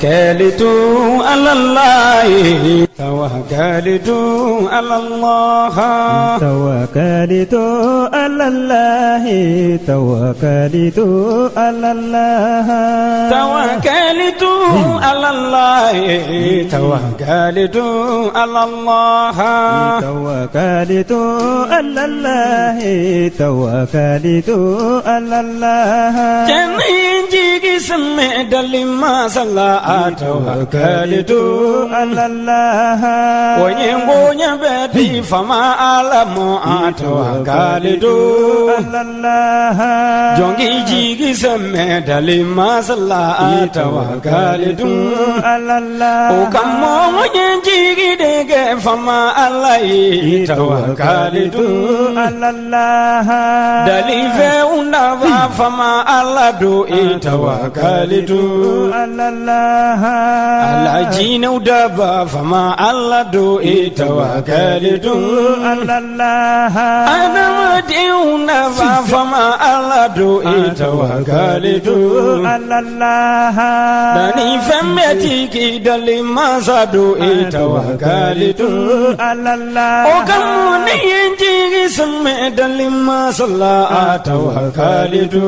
Tawakalitu ala Allahi tawakalitu ala Allah Tawakalitu ala Allahi tawakalitu ala Allah Tawakalitu ala Allahi tawakalitu ala Allah Tawakalitu ala Allahi tawakalitu ala Allah Cɛ jigi sɛmɛ dali masa la tawakalitu ala Allah O ye bonya bɛ di faama Ala ma tawakalitu ala Allah Jɔn k'i jigi sɛmɛ dali masa la tawakalitu ala Allah O ka mɔgɔ ye jigi de kɛ faama Ala ye tawakalitu ala Allah Dalifɛnw nafa faama Ala don i tawakalitu ala Allah Ala jinɛw daba faama Ala don i tawakalitu ala Allah Adamadenw nafa faama Ala don i tawakalitu ala Allah Dani fɛn bɛɛ tigi dali masa don i tawakalitu ala Allah O ka mun ne ye n jigi sɛmɛ dali masa la tawakalitu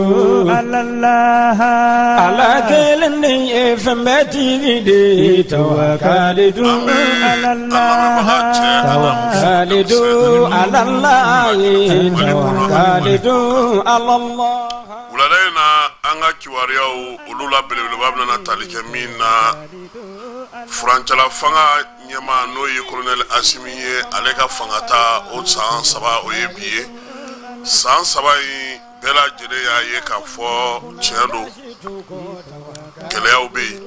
ala Allah Ala kelen de ye fɛn bɛɛ tigi de ye tawakalitu An bɛ an lamɛnbaga cɛ an'a muso, Tawakalitu denmisɛn ani ala Allah ye Mali kɔnɔ ani Mali tawakalitu kɔ kan. ala Allah Wulada in na an ka kibaruyaw olu la belebeleba bɛna tali kɛ min na furancɛla fanga ɲɛmaa n'o ye kolonɛli Asimi ye ale ka fanga ta o san 3 o ye bi ye san 3 in bɛɛ lajɛlen y'a ye k'a fɔ tiɲɛ don gɛlɛyaw bɛ yen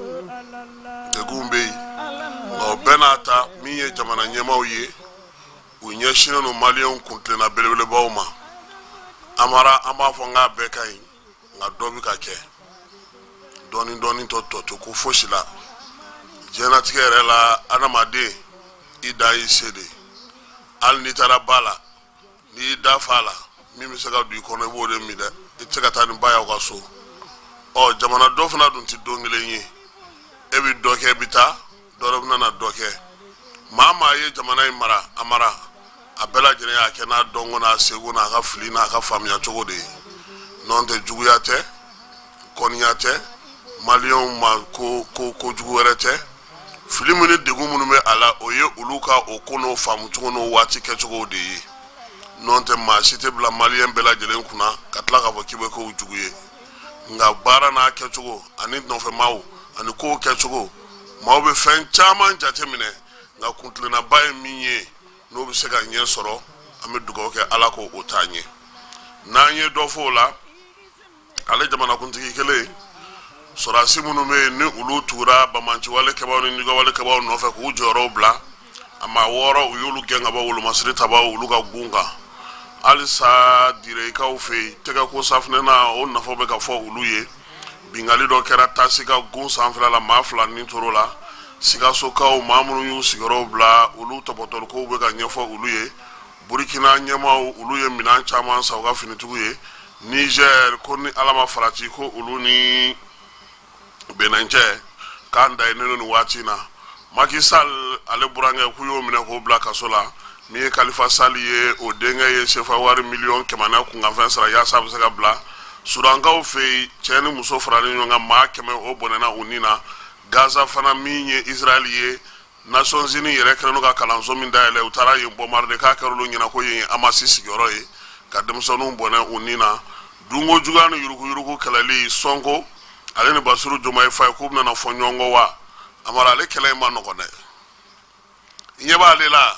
degunw bɛ yen nka o bɛɛ n'a ta min ye jamana ɲɛmaaw ye u ɲɛsinnen don maliyɛnw kuntilenna belebelebaw ma amara an b'a fɔ n k'a bɛɛ ka ɲi nka dɔ bɛ ka kɛ dɔɔni dɔɔni tɔ tɔ to ko fosi la diɲɛlatigɛ yɛrɛ la adamaden i da y'i se de hali n'i taara ba la n'i y'i da fa a la min bɛ se ka don i kɔnɔ i b'o de min dɛ i tɛ se ka taa ni ba y'aw ka so ɔ jamana dɔ fana dun tɛ don kelen ye e bɛ dɔ kɛ i bɛ taa dɔ wɛrɛ bɛna na dɔ kɛ maa maa ye jamana in mara a mara a bɛɛ lajɛlen y'a kɛ n'a dɔnko n'a seko n'a ka fili n'a ka faamuya cogo de ye n'o tɛ juguya tɛ kɔniya tɛ maliyɛnw ma ko ko kojugu wɛrɛ tɛ fili min ni degun minnu bɛ a la o ye olu ka o ko n'o faamu cogo n'o waati kɛcogo de ye n'o tɛ maa si tɛ bila maliyɛn bɛɛ lajɛlen kunna ka tila k'a fɔ k'i bɛ k'o jugu ye nka baara n'a kɛcogo ani nɔfɛmaaw ani kow kɛcogo maaw bɛ fɛn caman jateminɛ nka kuntilennaba ye min ye n'o bɛ se ka ɲɛ sɔrɔ an bɛ dugawu kɛ ala ko o taa ɲɛ n'an ye dɔ fɔ o la ale jamanakuntigi kelen sɔrɔdasi minnu bɛ yen ni olu tugura banbaanciwale kɛbaaw ni nigawale kɛbaaw nɔfɛ k'u jɔyɔrɔw bila a maa 6 u y'olu gɛn ka bɔ wolomasiri tabaw olu ka gun kan halisa direkaw fɛ yen tɛgɛko safunɛ na o nafa bɛ ka fɔ olu ye binkanni dɔ kɛra tasi ka gun sanfɛla la maa 2 ni tor'o la sikasokaw maa minnu y'u sigiyɔrɔw bila olu tɔpɔtɔlikow bɛ ka ɲɛfɔ olu ye burukina ɲɛmaaw olu ye minɛn caman san u ka finitigiw ye niger ko ni ala ma farati ko olu ni benin cɛ k'an da ye nin waati in na Macky Sall ale burankɛ k'u y'o minɛ k'o bila kaso la min ye Khalifa Sall ye o denkɛ ye sefa wari miliyɔn 100 n'a kunkanfɛn sara yaasa a bɛ se ka bila sudankaw fɛ yen cɛ ni muso faralen ɲɔgɔn kan maa 100 o bɔnɛna u ni na Gaza fana min ye Israël ye Nations Unies yɛrɛ kɛlen don ka kalanso min dayɛlɛ u taara yen bombarder k'a kɛra olu ɲɛna ko yen ye Hamas sigiyɔrɔ ye ka denmisɛnninw bɔnɛ u ni na dunko juguya ni yuruguyurugu kɛlɛli Sonko ale ni Basiru Jomayi Faye k'u bɛna fɔ ɲɔgɔn kɔ wa Amara ale kɛlɛ in ma nɔgɔn dɛ i ɲɛ b'ale la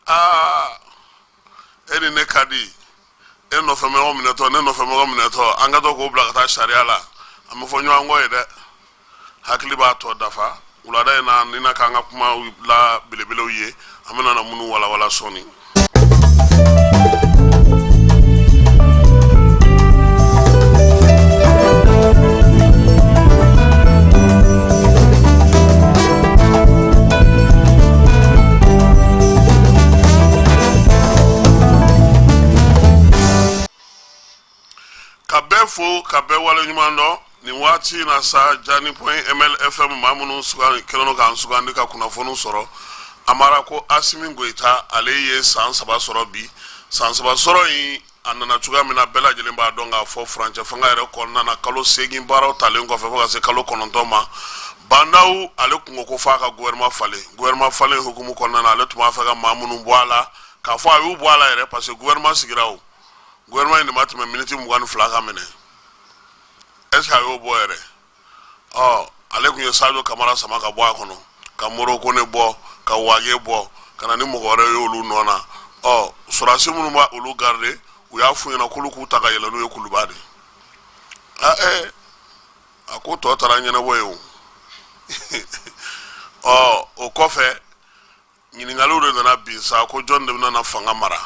aa e ni ne ka di e nɔfɛ mɔgɔ minɛtɔ ne nɔfɛ mɔgɔ minɛtɔ an ka to k'o bila ka taa sariya la an bɛ fɔ ɲɔgɔn kɔ ye dɛ hakili b'a tɔ dafa wulada in na ni na k'an ka kuma la belebelew ye an bɛna na minnu walawala sɔɔni. Ka bɛɛ fo ka bɛɛ waleɲuman dɔn. Nin waati in na sa, Jani point mlfm, maa minnu kɛlen don k'an sugandi ka kunnafoni sɔrɔ, Amara, ko Asimi Goyita, ale ye san 3 sɔrɔ bi. San 3 sɔrɔ in, a nana cogoya min na, bɛɛ lajɛlen b'a dɔn k'a fɔ furancɛ fanga yɛrɛ kɔnɔna na, kalo 8 baaraw talen kɔfɛ fo ka se kalo 9 ma, Bah N'Daw, ale kun ko ko f'a ka gouvernement falen. Gouvernement falen hukumu kɔnɔna na, ale tun b'a fɛ ka maa minnu bɔ a la, k'a fɔ a y'u bɔ a la yɛrɛ, parce que gouvernement sigira, o gouvernement in de ma tɛmɛ miniti 22 kan minɛ. Est ce que a y'o bɔ yɛrɛ? Ɔ, ale tun ye Sadio Kamara sama ka bɔ a kɔnɔ, ka Moro Kone bɔ, ka Wage bɔ, ka na ni mɔgɔ wɛrɛ ye olu nɔ na. Ɔ, sɔrɔdasi minnu b'a olu garder, u y'a f'u ɲɛna k'olu k'u ta ka yɛlɛ n'u ye Kuluba de. A ɛ, a ko tɔ taara ɲɛnabɔ yen o. Ɔ, o kɔfɛ, ɲininkaliw de nana bin sa ko jɔn de bɛna na fanga mara.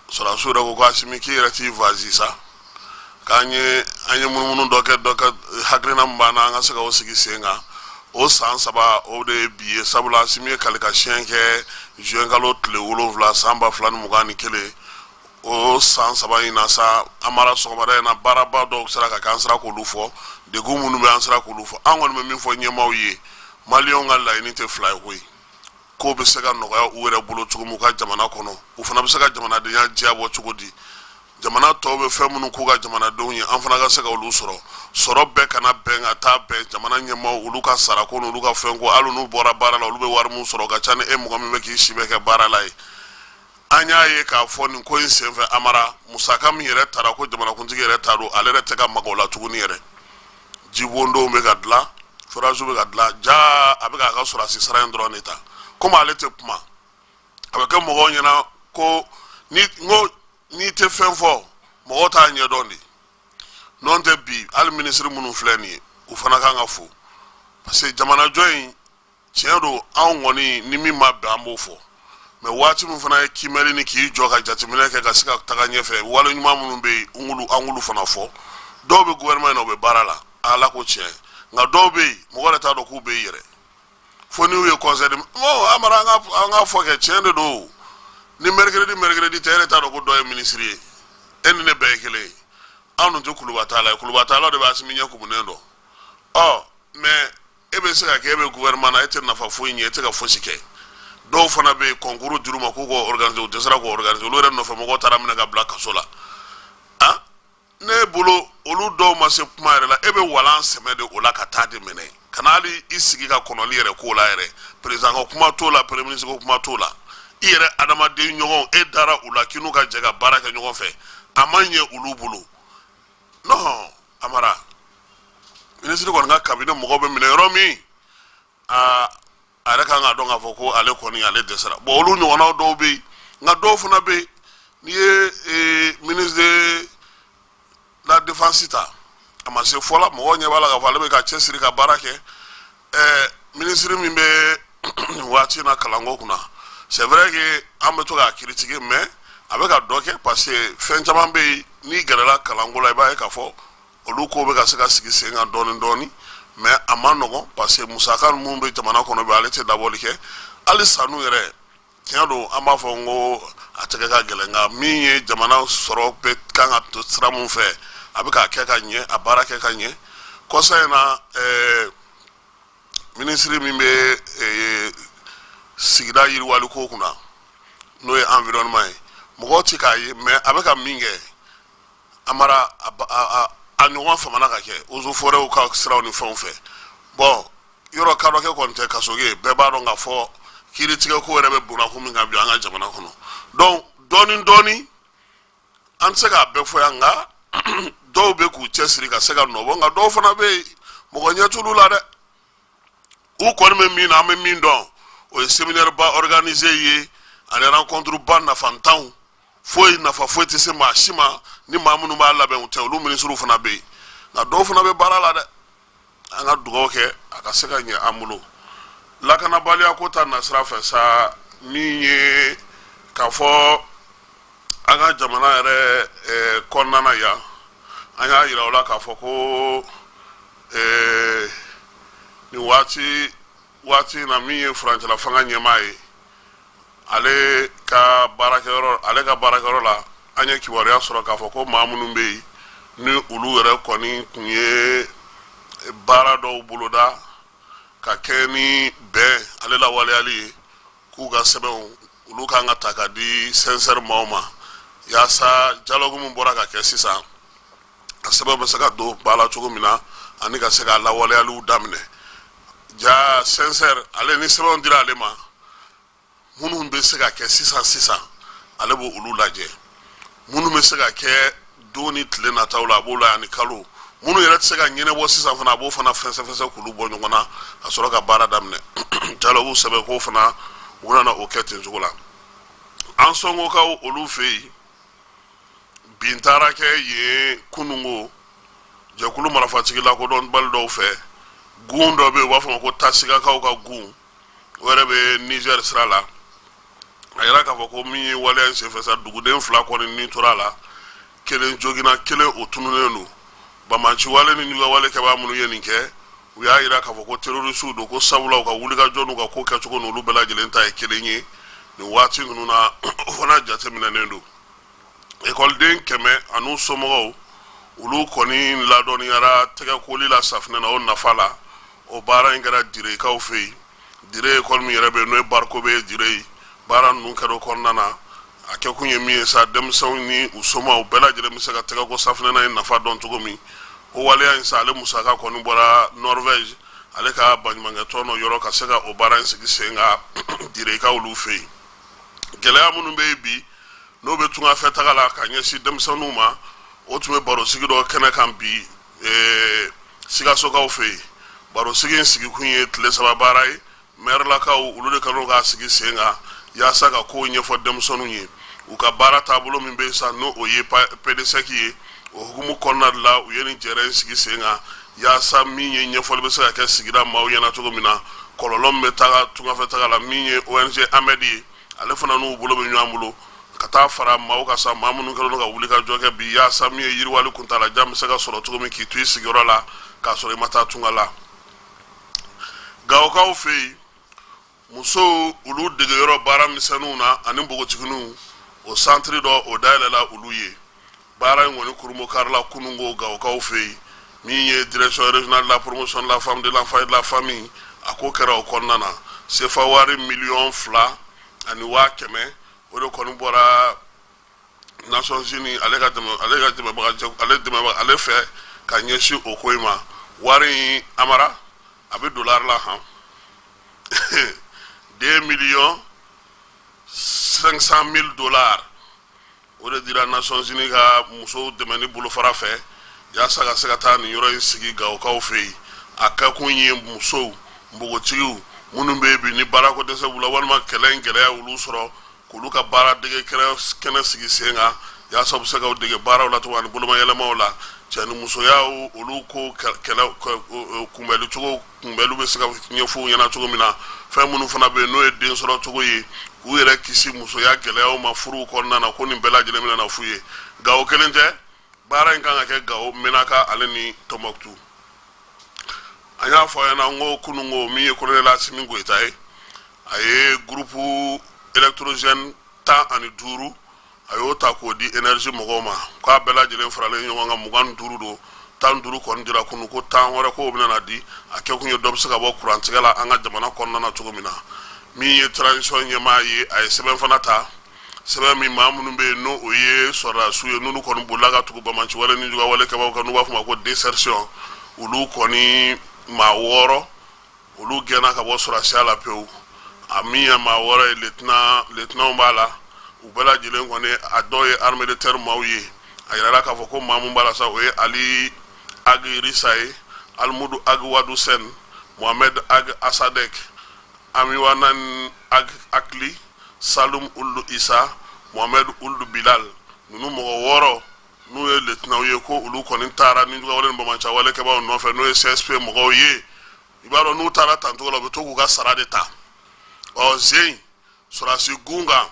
Sɔrɔdasiw yɛrɛ ko ko Asimi, k'i yɛrɛ t'i vazi sa, k'an ye an ye munumunu dɔ kɛ, dɔ ka hakilina min b'an na, an ka se ka o sigi sen kan. O san 3, o de ye bi ye, sabula Asimi ye kalikasiyɛn kɛ juin kalo tile 7, san 2021. O san 3 in na sa, Amara, sɔgɔmada in na, baaraba dɔw sera ka kɛ, an sera k'olu fɔ, degun minnu bɛ, an sera k'olu fɔ. An kɔni bɛ min fɔ ɲɛmaaw ye, Maliyɛnw ka laɲini tɛ fila ye koyi. Ko bɛ se ka nɔgɔya u yɛrɛ bolo cogo min u ka jamana kɔnɔ, u fana bɛ se ka jamanadenya diya bɔ cogo di, jamana tɔw bɛ fɛn minnu k'u ka jamanadenw ye, an fana ka se ka olu sɔrɔ. Sɔrɔ bɛɛ kana bɛn ka taa bɛn jamana ɲɛmaaw, olu ka sarako n'olu ka fɛnko. Hali n'u bɔra baara la, olu bɛ wari min sɔrɔ, o ka ca ni e mɔgɔ min bɛ k'i si bɛɛ kɛ baara la ye. An y'a ye k'a fɔ nin ko in senfɛ, Amara, musaka min yɛrɛ taara ko jamanakuntigi yɛrɛ ta don, ale yɛrɛ tɛ ka maga o la tuguni yɛrɛ. Jibondonw bɛ ka dilan, forage bɛ ka dilan, ja a bɛ k'a ka sɔrɔdasi sara in dɔrɔn de ta. Komi ale tɛ kuma, a bɛ kɛ mɔgɔw ɲɛna ko ni n ko n'i tɛ fɛn fɔ, mɔgɔw t'a ɲɛdɔn de. N'o tɛ, bi hali minisiri minnu filɛ nin ye, u fana kan ka fo, parce que jamanajɔ in, tiɲɛ don, anw kɔni ni min ma bɛn, an b'o fɔ. Mais waati min fana ye kiimɛli ni k'i jɔ ka jateminɛ kɛ ka se ka taga ɲɛfɛ, wale ɲuman minnu bɛ yen, an k'olu fana fɔ. Dɔw bɛ gouvernement in na, u bɛ baara la, Ala ko tiɲɛ, nka dɔw bɛ yen, mɔgɔ yɛrɛ t'a dɔn k'u bɛ yen yɛrɛ, fo n'u ye conseil de Amara, an ka fɔ kɛ, tiɲɛ de don. Ni mercredi tɛ, e yɛrɛ t'a dɔn ko dɔ ye minisiri ye. E ni ne bɛɛ ye kelen ye, anw dun tɛ kulubatala ye. Kulubatalaw de bɛ Asimi ɲɛ kumunen dɔn. Ɔ, mais e bɛ se ka kɛ e bɛ gouvernement na, e tɛ nafa foyi ɲɛ, e tɛ ka fosi kɛ. Dɔw fana bɛ yen, concours dir'u ma k'u k'o organiser, u dɛsɛra k'o organiser, olu yɛrɛ nɔfɛ mɔgɔw taara minɛ ka bila kaso la. Ah, ne bolo, olu dɔw ma se kuma yɛrɛ la. E bɛ walan sɛmɛ de o la ka taa de minɛ, ka na hali i sigi ka kɔnɔli yɛrɛ k'o la yɛrɛ. Président ko kuma t'o la, premier ministre ko kuma t'o la. I yɛrɛ adamaden ɲɔgɔn, e dara u la k'i n'u ka jɛ ka baara kɛ ɲɔgɔn fɛ, a ma ɲɛ olu bolo. Non, Amara, minisiri kɔni ka cabinet mɔgɔw bɛ minɛ yɔrɔ min, aa, a yɛrɛ kan k'a dɔn k'a fɔ ko ale kɔni, ale dɛsɛra. Bon, olu ɲɔgɔnnaw dɔw bɛ yen, nka dɔw fana bɛ yen. N'i ye ministre de la Défense ta, a ma se fɔ la, mɔgɔw ɲɛ b'a la k'a fɔ ale bɛ ka cɛsiri ka baara kɛ. Minisiri min bɛ waati in na kalanko kunna, c'est vrai que an bɛ to k'a critiquer, mais a bɛ ka dɔ kɛ, parce que fɛn caman bɛ yen, n'i gɛrɛla kalanko la, i b'a ye k'a fɔ olu ko bɛ ka se ka sigi sen kan dɔɔni dɔɔni. Mais a ma nɔgɔn, parce que musaka minnu bɛ jamana kɔnɔ bi, ale tɛ dabɔli kɛ. Hali sanu yɛrɛ, tiɲɛ don, an b'a fɔ n ko a tɛgɛ ka gɛlɛn, nka min ye jamana sɔrɔ bɛ kan ka to sira min fɛ, a bɛ k'a kɛ ka ɲɛ, a baara kɛ ka ɲɛ. Kɔsa in na, minisiri min bɛ sigida yiriwali ko kunna, n'o ye environnement ye, mɔgɔw ti k'a ye, mais a bɛ ka min kɛ, Amara, a ɲɔgɔn famana ka kɛ eaux et forêts ka siraw ni fɛnw fɛ. Bon, yɔrɔ kadɔkɛ kɔni tɛ kasoge, bɛɛ b'a dɔn k'a fɔ kiiritigɛ ko yɛrɛ bɛ bonnakun min kan bi an ka jamana kɔnɔ. Donc dɔɔni dɔɔni, an tɛ se k'a bɛɛ fɔ yan, nka dɔw bɛ k'u cɛsiri ka se ka nɔ bɔ, nka dɔw fana bɛ yen, mɔgɔ ɲɛ t'olu la dɛ. U kɔni bɛ min na, an bɛ min dɔn, o ye séminaire ba organisé ye ani rencontre ba nafantanw. Foyi nafa foyi tɛ se maa si ma ni maa minnu b'a labɛn u tɛ. Olu minisiriw fana bɛ yen, nka dɔw fana bɛ baara la dɛ. An ka dugawu kɛ a ka se ka ɲɛ an bolo. Lakanabaliya ko ta nasira fɛ sa, min ye k'a fɔ an ka jamana yɛrɛ kɔnɔna na yan, an y'a yira o la k'a fɔ ko nin waati in na, min ye furancɛla fanga ɲɛmaa ye, ale ka baarakɛyɔrɔ la, an ye kibaruya sɔrɔ k'a fɔ ko maa minnu bɛ yen Ni olu yɛrɛ kɔni tun ye baara dɔw boloda ka kɛ ni bɛn ale lawaleyali ye, k'u ka sɛbɛnw olu kan ka ta ka di CINSERE maaw ma, yaasa dialogue min bɔra ka kɛ sisan, a sɛbɛn bɛ se ka don ba la cogo min na ani ka se ka lawaleyaliw daminɛ. Ja CINSERE ale, ni sɛbɛnw dira ale ma, minnu bɛ se ka kɛ sisan sisan, ale b'o olu lajɛ. Minnu bɛ se ka kɛ don ni tile nataw la, a b'o la, ani kalo. Minnu yɛrɛ tɛ se ka ɲɛnabɔ sisan fana, a b'o fana fɛnsɛfɛnsɛ k'olu bɔ ɲɔgɔn na ka sɔrɔ ka baara daminɛ. Dialogue sɛbɛn k'o fana, u bɛna o kɛ ten cogo la. An sɔngokaw olu fɛ yen, bin taara kɛ yen kunungo jɛkulu marifatigi lakodɔnbali dɔw fɛ. Gun dɔ bɛ yen, u b'a fɔ ma ko Tasigakaw ka gun, o yɛrɛ bɛ Niger sira la. A yira k'a fɔ ko min ye waleya in senfɛ sa, duguden fila kɔni ni tora a la, kelen joginna, kelen o tununnen don. Banbaanci wale ni juguya wale kɛbaa minnu ye nin kɛ, u y'a yira k'a fɔ ko terroristew don, ko sabula u ka wulikajɔ n'u ka ko kɛcogo n'olu bɛɛ lajɛlen ta ye kelen ye. Nin waati ninnu na, o fana jateminɛnen don. Ekɔliden 100 an'u somɔgɔw, olu kɔni ladɔnniyara tɛgɛkoli la safinɛ na, o nafa la. O baara in kɛra Direkaw fɛ yen. Dire ekɔli min yɛrɛ bɛ yen, n'o ye Bariko bɛ Dire ye, baara ninnu kɛra o kɔnɔna na. A kɛkun ye min ye sa, denmisɛnw ni u somaw bɛɛ lajɛlen bɛ se ka tɛgɛko safinɛ na in nafa dɔn cogo min. O waleya in sa, ale musaka kɔni bɔra Norvège ale ka baɲumankɛtɔn dɔ yɔrɔ ka se ka o baara in sigi sen kan Direkaw olu fɛ yen. Gɛlɛya minnu bɛ yen bi, n'o bɛ tungafɛ taga la ka ɲɛsin denmisɛnninw ma, o tun bɛ barosigi dɔ kɛnɛ kan bi Sikasokaw fɛ yen. Barosigi in sigikun ye tile 3 baara ye. Mɛrilakaw olu de kɛlen k'a sigi sen kan yaasa ka kow ɲɛfɔ denmisɛnninw ye, u ka baara taabolo min bɛ yen sa, n'o o ye PDSEC ye. O hukumu kɔnɔna de la, u ye nin jɛrɛ in sigi sen kan yaasa min ye ɲɛfɔli bɛ se ka kɛ sigida maaw ɲɛna cogo min na, kɔlɔlɔ min bɛ taga tungafɛ taga la. Min ye ONG Ahmed ye, ale fana n'u bolo bɛ ɲɔgɔn bolo ka taa fara maaw ka sa, maa minnu kɛlen don ka wuli ka jɔ kɛ bi yaasa min ye yiriwali kuntaalajan bɛ se ka sɔrɔ cogo min, k'i to i sigiyɔrɔ la k'a sɔrɔ i ma taa tunga la. Gawokaw fɛ yen, musow olu degeyɔrɔ baara misɛnninw na ani npogotigininw, o santiri dɔ o dayɛlɛla olu ye. Baara in kɔni kurunbonkarila kunungo Gawokaw fɛ yen. Min ye Direction régionale de la promotion de la femme, de l'enfant et de la famille, a ko kɛra o kɔnɔna na. Sefa wari 2,1 miliyɔn, o de kɔni bɔra Nations Unies ale ka dɛmɛ, ale ka dɛmɛbaga jɛ, ale dɛmɛbaga ale fɛ ka ɲɛsin o ko in ma. Wari in amara, a bɛ dolari la han, 2 500 000 dollars, o de dira Nations Unies ka musow dɛmɛni bolofara fɛ yaasa ka se ka taa nin yɔrɔ in sigi Gawokaw fɛ yen. A kɛkun ye musow, npogotigiw minnu bɛ yen bi, ni baarako dɛsɛ b'u la walima kɛlɛ in gɛlɛya olu sɔrɔ, k'olu ka baara dege kɛnɛ sigi sen kan yaasa u bɛ se ka u dege baaraw la cogo ani bolomayɛlɛmaw la, cɛ ni musoya olu ko kɛlɛ kunbɛli cogo, kunbɛliw bɛ se ka ɲɛfɔ u ɲɛna cogo min na. Fɛn minnu fana bɛ yen, n'o ye den sɔrɔ cogo ye, k'u yɛrɛ kisi musoya gɛlɛyaw ma furuw kɔnɔna na, ko nin bɛɛ lajɛlen bɛna na f'u ye. Gawo kelen tɛ, baara in kan ka kɛ Gawo, Menaka ale ni Tɔnbɔkutu. An y'a fɔ a ɲɛna n ko kununko, min ye colonel Asimi Goyita ye, a ye groupe électrogène 15, a y'o ta k'o di énergie mɔgɔw ma, k'a bɛɛ lajɛlen faralen ɲɔgɔn kan 25 don. 15 kɔni dira kunu, ko 10 wɛrɛ k'o bɛna na di. A kɛkun ye dɔ bɛ se ka bɔ kurantigɛ la an ka jamana kɔnɔna na cogo min na. Min ye transition ɲɛmaa ye, a ye sɛbɛn fana ta, sɛbɛn min maa minnu bɛ yen, n'o o ye sɔrɔdasiw ye, n'olu kɔni bolila ka tugu banbaanci wale ni juguya wale kɛbaaw kan, n'u b'a fɔ ma ko désertion, olu kɔni maa wɔɔrɔ, olu gɛnna ka bɔ sɔrɔdasiya la pewu. A min ye maa wɔɔrɔ ye, lieutenant, lieutenant b'a la, u bɛɛ lajɛlen kɔni, a dɔw ye armée de terre maaw ye. A yirala k'a fɔ ko maa mun b'a la sa, o ye Ali Ag Rissa ye, Alimudu Ag Wadu Sen, Mohamed Ag Asadek, Amiwanan Ag Akli, Salum Ulu Isa, Mohamed Ulu Bilal. Ninnu mɔgɔ wɔɔrɔ, n'u ye lieutenant ye, ko olu kɔni taara ni juguya wale ni banbaanci wale kɛbaaw nɔfɛ, n'o ye CSP mɔgɔw ye. I b'a dɔn, n'u taara tancogo la, u bɛ to k'u ka sara de ta. Ɔ zen sɔrɔdasi gun kan,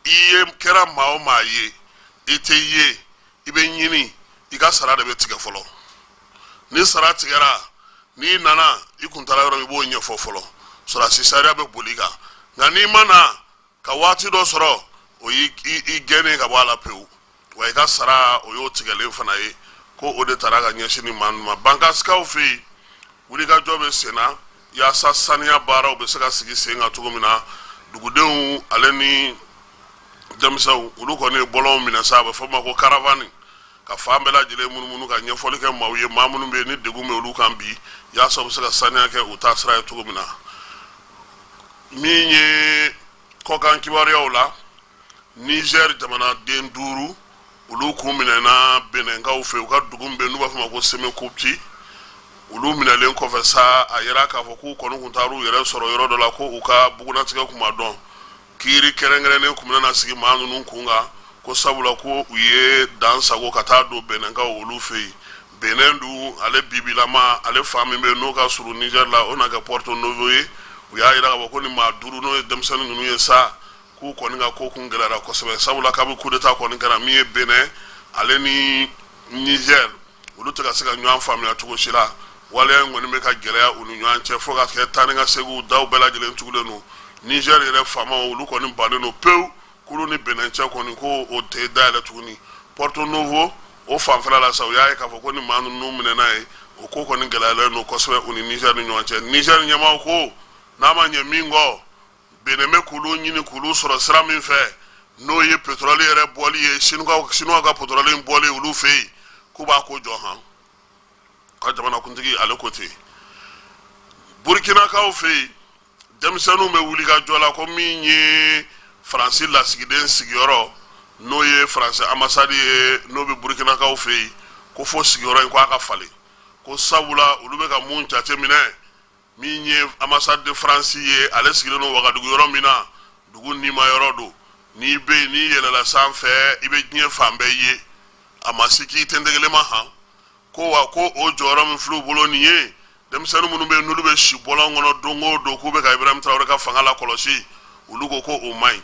i ye kɛra maa o maa ye, i tɛ ye, i bɛ ɲini, i ka sara de bɛ tigɛ fɔlɔ. Ni sara tigɛra, n'i nana, i kun taara yɔrɔ min, i b'o ɲɛfɔ fɔlɔ. Sɔrɔdasi sariya bɛ boli kan. Nka n'i ma na ka waati dɔ sɔrɔ, o y'i gɛnnen ka bɔ a la pewu. Wa i ka sara o y'o tigɛlen fana ye, ko o de taara ka ɲɛsin ni maa ninnu ma. Bankasikaw fɛ yen, wulikajɔ bɛ sen na yaasa saniya baaraw bɛ se ka sigi sen kan cogo min na. Dugudenw ale ni denmisɛnw, olu kɔni ye bɔlɔnw minɛ sa, a bɛ fɔ o ma ko caravane, ka fan bɛɛ lajɛlen munumunu ka ɲɛfɔli kɛ maaw ye, maa minnu bɛ yen ni degun bɛ olu kan bi, yaasa u bɛ se ka saniya kɛ u taasira ye cogo min na. Min ye kɔkan kibaruyaw la, Niger jamanaden 5, olu kun minɛna Benɛnkaw fɛ, u ka dugu min bɛ n'u b'a fɔ ma ko Semenkopti. Olu minɛlen kɔfɛ sa, a yira k'a fɔ k'u kɔni kun taar'u yɛrɛ sɔrɔ yɔrɔ dɔ la, ko u ka bugunnatigɛ kun ma dɔn. Kiiri kɛrɛnkɛrɛnnen kun bɛna sigi maa ninnu kun kan, ko sabula ko u ye dan sago ka taa don Benɛnkaw olu fɛ yen. Benɛn dun, ale bibilama, ale fan min bɛ n'o ka surun Niger la, o na kɛ Porto Novo ye. U y'a yira k'a fɔ ko ni maa 5, n'o ye denmisɛnnin ninnu ye sa, k'u kɔni ka ko kun gɛlɛyara kosɛbɛ, sabula kabi coup d'état kɔni kɛra min ye Benɛn ale ni Niger, olu tɛ ka se ka ɲɔgɔn faamuya cogo si la. Waleya in kɔni bɛ ka gɛlɛya u ni ɲɔgɔn cɛ fo ka kɛ taa ni ka seginw daw bɛɛ lajɛlen tugulen don. Niger yɛrɛ faamaw, olu kɔni bannen don pewu k'olu ni Benin cɛ kɔni ko o tɛ dayɛlɛ tuguni. Porto Novo o fanfɛla la sa, u y'a ye k'a fɔ ko ni maa ninnu minɛna ye, o ko kɔni gɛlɛyalen don kosɛbɛ u ni Niger ni ɲɔgɔn cɛ. Niger ɲɛmaaw ko n'a ma ɲɛ min kɔ, Benin bɛ k'olu ɲini k'olu sɔrɔ sira min fɛ, n'o ye pétrole yɛrɛ bɔli ye, Sinuwaw ka pétrole bɔli olu fɛ yen, k'u b'a ko jɔ han. Ka jamanakuntigi ale ko ten. Burukinakaw fɛ yen, denmisɛnninw bɛ wuli ka jɔ la ko min ye Faransi lasigiden sigiyɔrɔ, n'o ye Faransi ambassade ye, n'o bɛ Burukinakaw fɛ yen, ko fo sigiyɔrɔ in ko a ka falen, ko sabula olu bɛ ka mun jateminɛ, min ye ambassade de France ye, ale sigilen don Wagadugu yɔrɔ min na, dugu nima yɔrɔ don. N'i bɛ yen, n'i yɛlɛla sanfɛ, i bɛ diɲɛ fan bɛɛ ye, a ma se k'i tɛntɛgɛlen ma han. Ko wa ko o jɔyɔrɔ min filɛ u bolo nin ye, denmisɛnnin minnu bɛ yen n'olu bɛ si bɔlɔn kɔnɔ don o don k'u bɛ ka Ibrahim Traoré ka fanga lakɔlɔsi, olu ko ko o man ɲi,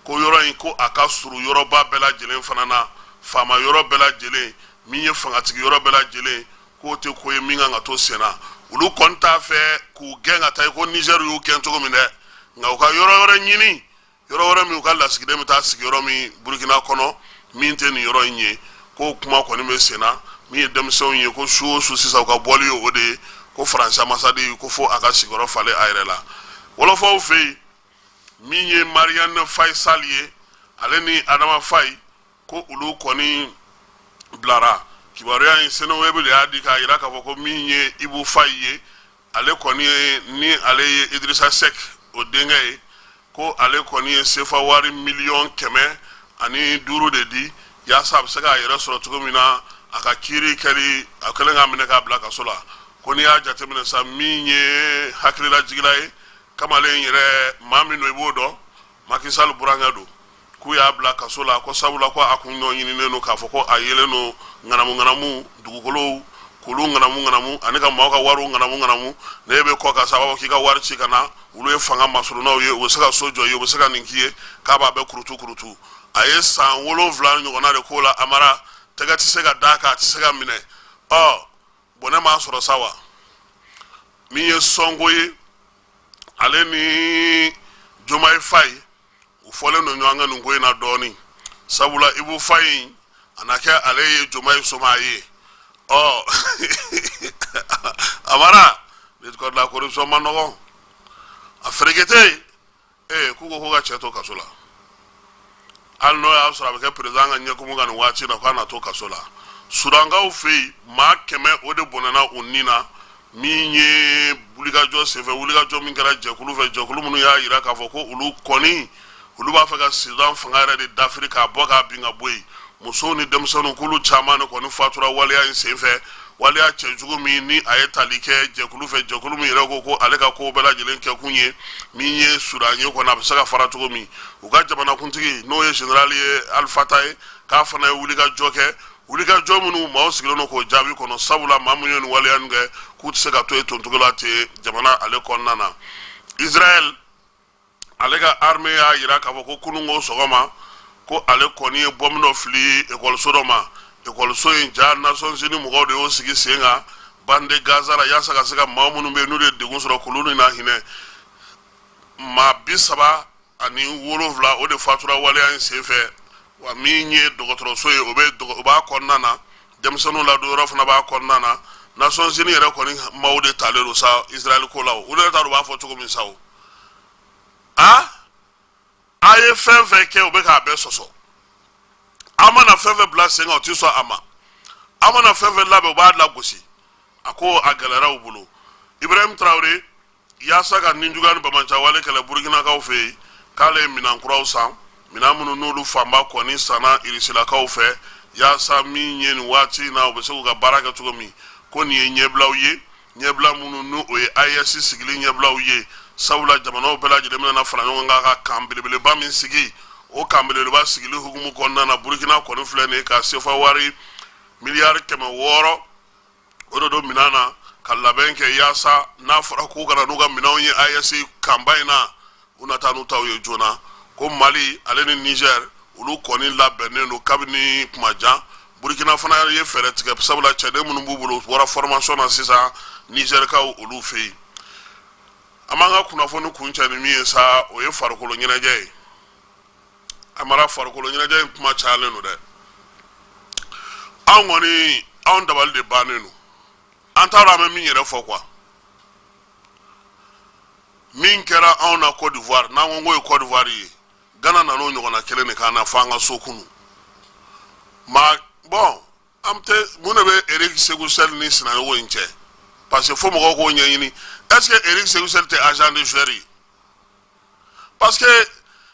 ko yɔrɔ in ko a ka surun yɔrɔba bɛɛ lajɛlen fana na, faama yɔrɔ bɛɛ lajɛlen, min ye fangatigi yɔrɔ bɛɛ lajɛlen, k'o tɛ ko ye min kan ka to sen na. Olu kɔni t'a fɛ k'u gɛn ka taa i ko Niger y'u gɛn cogo min dɛ, nka u ka yɔrɔ wɛrɛ ɲini, yɔrɔ wɛrɛ min u ka lasigiden bɛ taa sigi yɔrɔ min Burukina kɔnɔ, min tɛ nin yɔrɔ in ye. K'o kuma kɔni bɛ sen na. Min ye denmisɛnw ye, ko su o su sisan u ka bɔli ye o de ye, ko Faransi ambassade ko fo a ka sigiyɔrɔ falen a yɛrɛ la. Wɔlɔfɔw fɛ yen, min ye Mariane Faye Sall ye, ale ni Adama Faye, ko olu kɔni bilara. Kibaruya in, Seneweb de y'a di k'a jira k'a fɔ ko min ye Ibu Faye ye, ale kɔni ye ni ale ye Idrissa Seck o denkɛ ye, ko ale kɔni ye sefa wari 105 miliyɔn de di yaasa a bɛ se k'a yɛrɛ sɔrɔ cogo min na a ka kiiri kɛli a kɛlen k'a minɛ k'a bila kaso la. Ko n'i y'a jateminɛ sa, min ye hakililajigila ye, kamalen yɛrɛ maa min don, i b'o dɔn, Macky Sall burankɛ don, k'u y'a bila kaso la ko sabula ko a kun ɲɔ ɲininen don k'a fɔ ko a yelen don ŋanamu ŋanamu dugukolow k'olu ŋanamu ŋanamu ani ka maaw ka wariw ŋanamu ŋanamu. N'e bɛ kɔ kan sa, a b'a fɔ k'i ka wari ci ka na, olu ye fanga masurunnaw ye, u bɛ se ka so jɔ i ye, u bɛ se ka nin k'i ye, k'a b'a bɛɛ kurutu kurutu. A ye san 7 ɲɔgɔnna de k'o la. A mara tɛgɛ tɛ se ka d'a kan, a tɛ se ka minɛ. Ɔ bɔnɛ m'a sɔrɔ sa wa. Min ye Sonko ye, ale ni Diomaye Faye, u fɔlen don ɲɔgɔn kan nin ko in na dɔɔnin, sabula Ibu Faye a na kɛ ale ye Diomaye soma ye. Ɔ a mara lutte la corruption ma nɔgɔn, a ferekete ee k'u ko ko ka cɛ to kaso la, hali n'o y'a sɔrɔ a bɛ kɛ président ka ɲɛkumu kan nin waati na, k'a na to kaso la. Sudankaw fɛ yen, maa 100 o de bɔnɛna u ni na min ye wulikajɔ senfɛ, wulikajɔ min kɛra jɛkulu fɛ, jɛkulu minnu y'a jira k'a fɔ ko olu kɔni olu b'a fɛ ka Sudan fanga yɛrɛ de dafiri k'a bɔ k'a bin ka bɔ yen. Musow ni denmisɛnninw, k'olu caman de kɔni fatura waleya in senfɛ, waleya cɛjugu min ni a ye tali kɛ jɛkulu fɛ, jɛkulu min yɛrɛ ko ko ale ka ko bɛɛ lajɛlen kɛkun ye min ye Sudan ye kɔni a bɛ se ka fara cogo min. U ka jamanakuntigi, n'o ye général ye Al-Fatah ye, k'a fana ye wulikajɔ kɛ, wulikajɔ minnu maaw sigilen don k'o jaabi kɔnɔ, sabula maa minnu ye nin waleya nin kɛ, k'u tɛ se ka to yen tontogo la ten jamana ale kɔnɔna na. Israël ale ka armée y'a jira k'a fɔ ko kununko sɔgɔma, ko ale kɔni ye bɔnbu dɔ fili ekɔliso dɔ ma. Ekɔliso in ja, Nations Unies mɔgɔw de y'o sigi sen kan bande Gaza la, yaasa ka se ka maa minnu bɛ yen n'olu ye degun sɔrɔ, k'olu ni na hinɛ. Maa 37 o de fatura waleya in senfɛ. Wa min ye dɔgɔtɔrɔso ye, o bɛ o b'a kɔnɔna na, denmisɛnninw ladon yɔrɔ fana b'a kɔnɔna na. Nations Unies yɛrɛ kɔni maaw de talen don sa Israël ko la. O olu yɛrɛ t'a dɔn u b'a fɔ cogo min sa. O a a ye fɛn fɛn kɛ, u bɛ k'a bɛɛ sɔsɔ. An mana fɛn fɛn bila sen kan, u ti sɔn a ma. An mana fɛn fɛn labɛn, u b'a lagosi. A ko a gɛlɛyara u bolo. Ibrahim Traoré, yaasa ka ninjuguya ni banbaanciya kɛlɛ Burukinakaw fɛ yen, k'ale ye minɛn kuraw san, minɛn minnu n'olu fanba kɔni sanna Irisilakaw fɛ, yaasa min ye nin waati in na, u bɛ se k'u ka baara kɛ cogo min. Ko nin ye ɲɛbilaw ye, ɲɛbila minnu n'o o ye AES sigili ɲɛbilaw ye, sabula jamanaw bɛɛ lajɛlen bɛna na fara ɲɔgɔn kan ka kan belebeleba min sigi. O kan belebeleba sigili hukumu kɔnɔna na, Burukina kɔni filɛ nin ye ka sefa wari miliyari 600 o de don minɛn na ka labɛn kɛ, yaasa n'a fɔra k'u ka na n'u ka minɛnw ye AES kanba in na, u na taa n'u taw ye joona. Ko Mali ale ni Niger, olu kɔni labɛnnen don kabini kuma jan. Burukina fana ye fɛɛrɛ tigɛ, sabula cɛden minnu b'u bolo, u bɔra formation na sisan Nizɛrikaw olu fɛ yen. An b'an ka kunnafoni kuncɛ ni min ye sa, o ye farikolo ɲɛnajɛ ye. A mara farikolo ɲɛnajɛ in kuma cayalen don dɛ. Anw kɔni, anw dabali de bannen don. An t'a dɔn an bɛ min yɛrɛ fɔ quoi. Min kɛra anw na Côte d'Ivoire, n'an ko k'o ye Côte d'Ivoire ye, Ghana nan'o ɲɔgɔnna kelen de k'an na fo an ka so kunu ma. Bon, an tɛ mun de bɛ Eric Sékou Chelle ni Sinayogo in cɛ? Parce que fo mɔgɔw k'o ɲɛɲini. Est ce que Eric Sékou Chelle tɛ agent de joueur ye? Parce que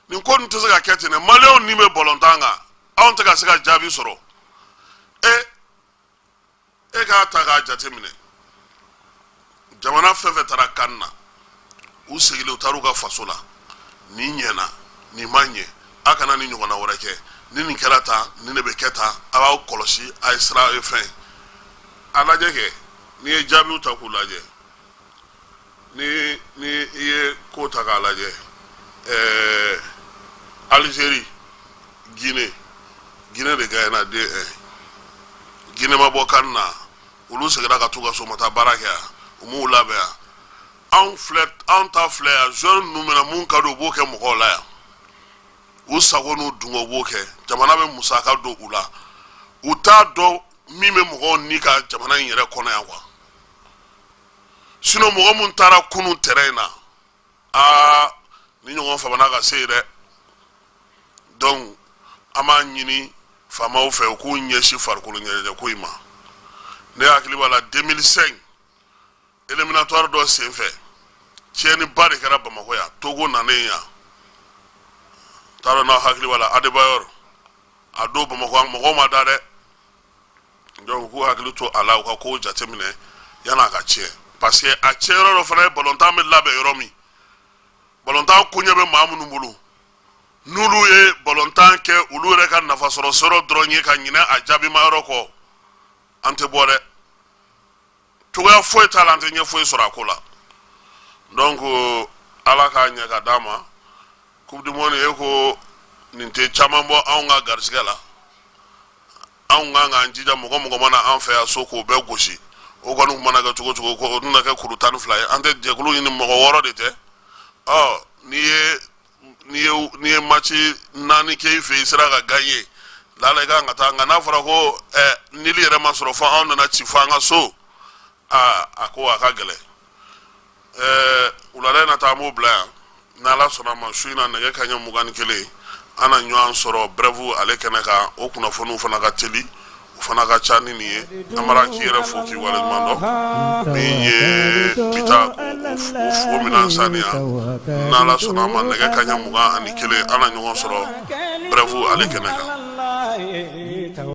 nin ko nin tɛ se ka kɛ ten dɛ. Maliyɛnw ni bɛ balontan kan, anw tɛ ka se ka jaabi sɔrɔ. E k'a ta k'a jate minɛ, jamana fɛn fɛn taara CAN na, u seginnen, u taara u ka faso la, nin ɲɛna, nin ma ɲɛ, a kana ni ɲɔgɔnna wɛrɛ kɛ, ni nin kɛra tan, nin de bɛ kɛ tan, a b'aw kɔlɔsi, a ye sira ye fɛn. A lajɛ kɛ, n'i ye jaabiw ta k'u lajɛ, ni i ye ko ta k'a lajɛ, Algérie, Guinée, Guinée de gagnera 2-1. Guinée ma bɔ CAN na, olu seginna ka t'u ka so, ma taa baara kɛ yan, u m'u labɛn yan. Anw filɛ, anw ta filɛ yan, joueur ninnu bɛna mun ka di, u b'o kɛ mɔgɔw la yan, u sago n'u dungo, u b'o kɛ. Jamana bɛ musaka don u la, u t'a dɔn min bɛ mɔgɔw ni ka jamana in yɛrɛ kɔnɔ yan quoi. Sinon mɔgɔ mun taara kunun terrain in na, aa, ni ɲɔgɔn famana ka se yen dɛ. Donc an b'a ɲini faamaw fɛ, u k'u ɲɛsin farikolo ɲɛnajɛ ko in ma. Ne hakili b'a la, 2005 éliminatoire dɔ senfɛ, tiɲɛniba de kɛra Bamakɔ yan, Togo nanen yan. T'a dɔn n'aw hakili b'a la, Adebayor a don Bamakɔ, mɔgɔw ma da dɛ. Donc u k'u hakili to a la, u ka kow jateminɛ yan'a ka tiɲɛ, parce que a tiɲɛ yɔrɔ dɔ fana ye balontan bɛ labɛn yɔrɔ min, balontan koɲɛ bɛ maa minnu bolo, n'olu ye balontan kɛ olu yɛrɛ ka nafasɔrɔ sɔrɔ dɔrɔn ye ka ɲinɛ a jaabima yɔrɔ kɔ, an tɛ bɔ dɛ. Cogoya foyi t'a la, an tɛ ɲɛ foyi sɔrɔ a ko la. Donc Ala k'a ɲɛ ka d'a ma. Coupe du monde e ko nin tɛ caman bɔ anw ka garisɛgɛ la. Anw kan k'an jija, mɔgɔ mɔgɔ mana an fɛ yan so, k'o bɛɛ gosi. O kɔni tun mana kɛ cogo cogo, o tɛna kɛ kuru 12 ye. An tɛ jɛkulu ɲini, mɔgɔ wɔɔrɔ de tɛ. Ɔ n'i ye match naani kɛ i fɛ, i sera ka gagner lala, i kan ka taa. Nka n'a fɔra ko nul yɛrɛ ma sɔrɔ fo anw nana ci fo an ka so, aa, a ko a ka gɛlɛn. Wulada in na ta, an b'o bila yan. N'Ala sɔnna a ma, su in na, nɛgɛ kanɲɛ 21, an na ɲɔgɔn sɔrɔ Bref ale kɛnɛ kan. O kunnafoniw fana ka teli, o fana ka ca ni nin ye. Amara, k'i yɛrɛ fo k'i waleɲuman dɔn. Min ye bita o minɛn saniya, n'Ala sɔnna a ma, nɛgɛ kanɲɛ 21, an na ɲɔgɔn sɔrɔ Bref ale kɛnɛ kan.